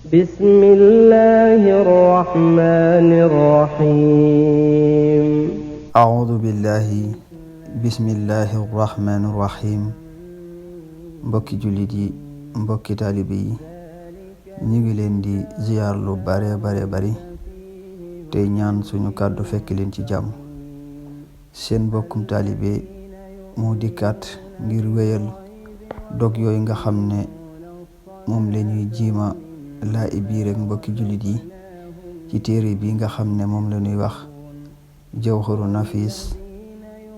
بسم الله الرحمن الرحيم أعوذ بالله بسم الله الرحمن الرحيم mbokki jullit yi mbokki taalibe yi ñu ngi leen di ziyaar lu bare bari te ñaan suñu kàddu fekk leen ci jàmm. seen mbokkum taalibe moo dikkaat ngir wéyal dog yooyu nga xam ne moom la ñuy jiima laa biir ak mbokki jullit yi ci téere bi nga xam ne moom la ñuy wax jawharu nafis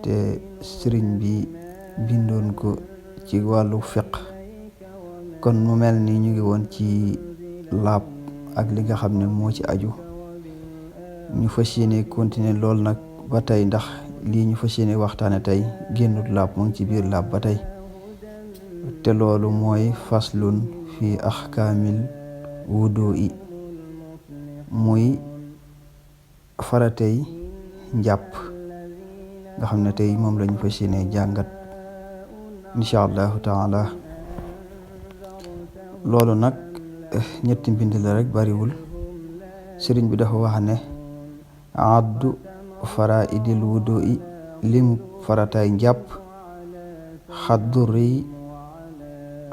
te sëriñ bi bindoon ko ci wàllu fiq. kon mu mel ni ñu ngi woon ci laab ak li nga xam ne moo ci aju. ñu fas yéene continuer lool nag ba tey, ndax lii ñu fas yéene waxtaane tey génnut laab, mu ngi ci biir laab ba tey, te loolu mooy faslun fi axkaamil wudu'i, muy faratey njàpp nga xam ne tey moom lañu fas yéene jàngat incha allahu taala. loolu nag ñetti mbind la rek, bariwul. sëriñ bi dafa wax ne addu faraidil wudu'i, limu faratay njàpp, xadduri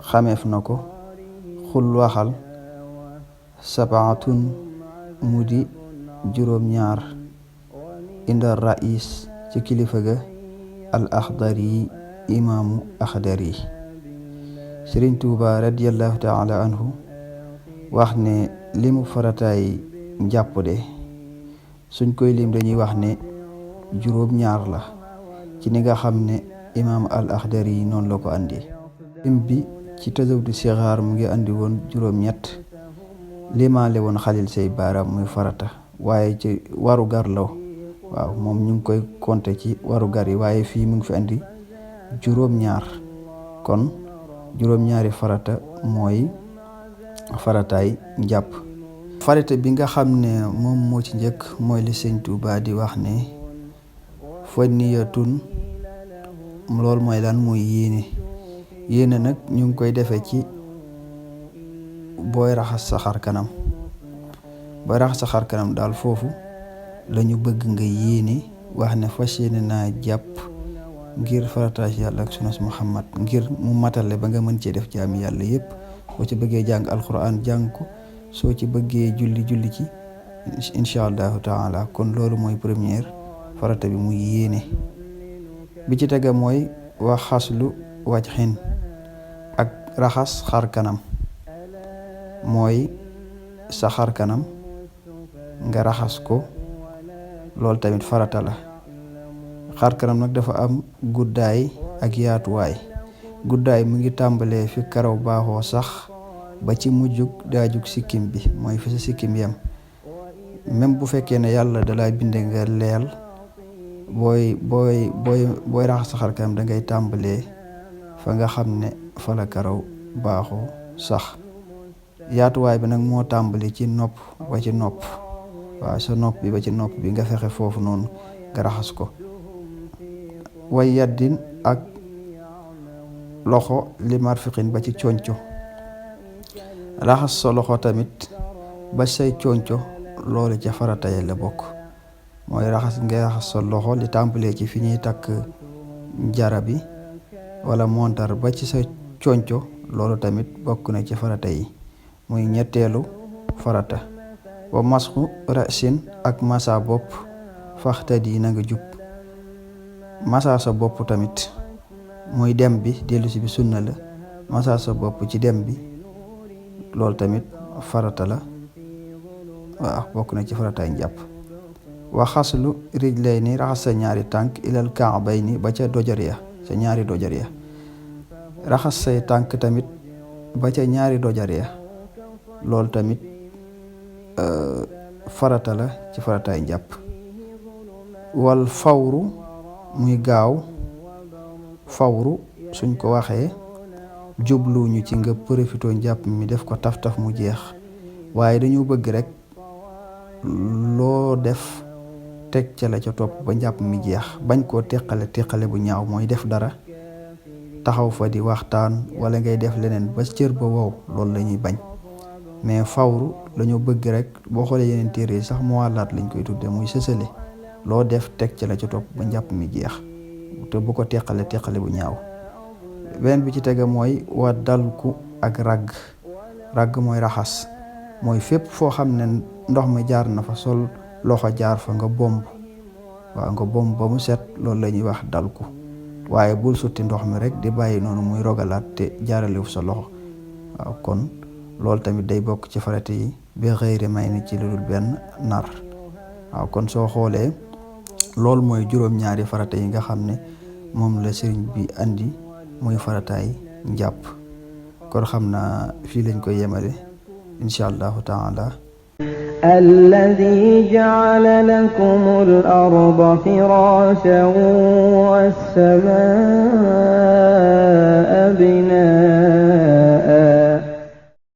xameef na ko, xul waxal, sabaatun mudi juróom-ñaar, inda rais ci kilifa ga, al axdari imaamu axdari. Sëriñ Tuuba radiyallahu taala anhu wax ne limu farataay njàpp de suñ koy lim dañuy wax ne juróom-ñaar la, ci ni nga xam ne imaam al axdari noonu la ko andi. lim bi ci tasawdu sixaar mu ngi andi woon juróom-ñett, limaale woon xalil say baaraam muy farata, waaye ci waru gar la. waaw, moom ñu ngi koy compter ci waru gar yi, waaye fii mu ngi fi andi juróom-ñaar. kon juróom-ñaari farata mooy farataay njàpp. farata bi nga xam ne moom moo ci njëkk mooy li Sëñ Tuubaa di wax ne fa niyatun, loolu mooy lan, mooy yéene nag ñu ngi koy defee ci booy raxas sa xar kanam. booy raxas sa xar kanam daal foofu lañu bëgg nga yéene wax ne fas yéene naa jàpp ngir farataas yàlla ak sunas Muhammad, ngir mu matale ba nga mën cee def jaami yàlla yépp. soo ci bëggee jàng alquran jàng ko, soo ci bëggee julli ci incha allahu taala. kon loolu mooy première farata bi, muy yéene. bi ci tege mooy wax xaslu wajhin, ak raxas xar kanam, mooy sa xar kanam nga raxas ko. loolu tamit farata la. xar kanam nag dafa am guddaay ak yaatuwaay. guddaay mu ngi tàmbalee fi karaw baaxoo sax ba ci mujjug daajug sikkim bi, mooy fi sa sikkim yem. même bu fekkee ne yàlla dalaa binde nga leel, booy raxas sa xar kanam da ngay tàmbalee fa nga xam ne fa la karaw baaxoo sax. yaatuwaay bi nag moo tàmbali ci nopp ba ci nopp. waaw, sa nopp bi ba ci nopp bi nga fexe foofu noonu nga raxas ko. way yaddin ak loxo li marfiqin ba ci conco. raxas sa loxo tamit ba say conco, loolu ca farataye la bokk. mooy ngay raxas sa loxo li tàmbalee ci fi ñuy takk jara bi wala montar ba ci sa conco, loolu tamit bokk na ci farata yi, muy ñetteelu farata. wa masxu rasin ak masa bopp, faxtadi na nga jub. masa sa bopp tamit muy dem bi, dellu si bi sunna la. masa sa bopp ci dem bi, loolu tamit farata la. waaw, bokk na ci farataay njàpp. wa xaslu rijlayni, raxas sa ñaari tànk, ilal kaabayni ba ca dojar ya, sa ñaari dojar ya. raxas say tànk tamit ba ca ñaari dojar ya, loolu tamit farata la ci farataay njàpp. wal fawru, muy gaaw. fawru suñ ko waxee jubluñu ci nga profitoo njàpp mi def ko taf-taf mu jeex, waaye dañu bëgg rek loo def teg ca la ca topp ba njàpp mi jeex, bañ koo teqale bu ñaaw. mooy def dara taxaw fa di waxtaan wala ngay def leneen ba cër ba wow, loolu la ñuy bañ. mais fawru lañu bëgg rek boo xoolee yeneen téere yi sax muwaalaat lañ koy tudde muy sësale loo def teg ci la ci topp ba njàpp mi jeex te bu ko teqale bu ñaaw. beneen bi ci tege mooy wa dalku ak ragg mooy raxas, mooy fépp foo xam ne ndox mi jaar na fa sol loxo jaar fa nga bomb ba mu set, loolu la ñuy wax dalku. waaye bul sutti ndox mi rek di bàyyi noonu muy rogalaat te jaaralewu sa loxo. waaw kon loolu tamit day bokk ci farata yi bi xëyri may ni ci lu dul benn nar. waaw kon soo xoolee loolu mooy juróom-ñaari farata yi nga xam ne moom la sëriñ bi andi muy farataay njàpp. kon xam naa fii lañ koy yemale insha allahu taala. الذي جعل لكم الأرض فراشا والسماء بناء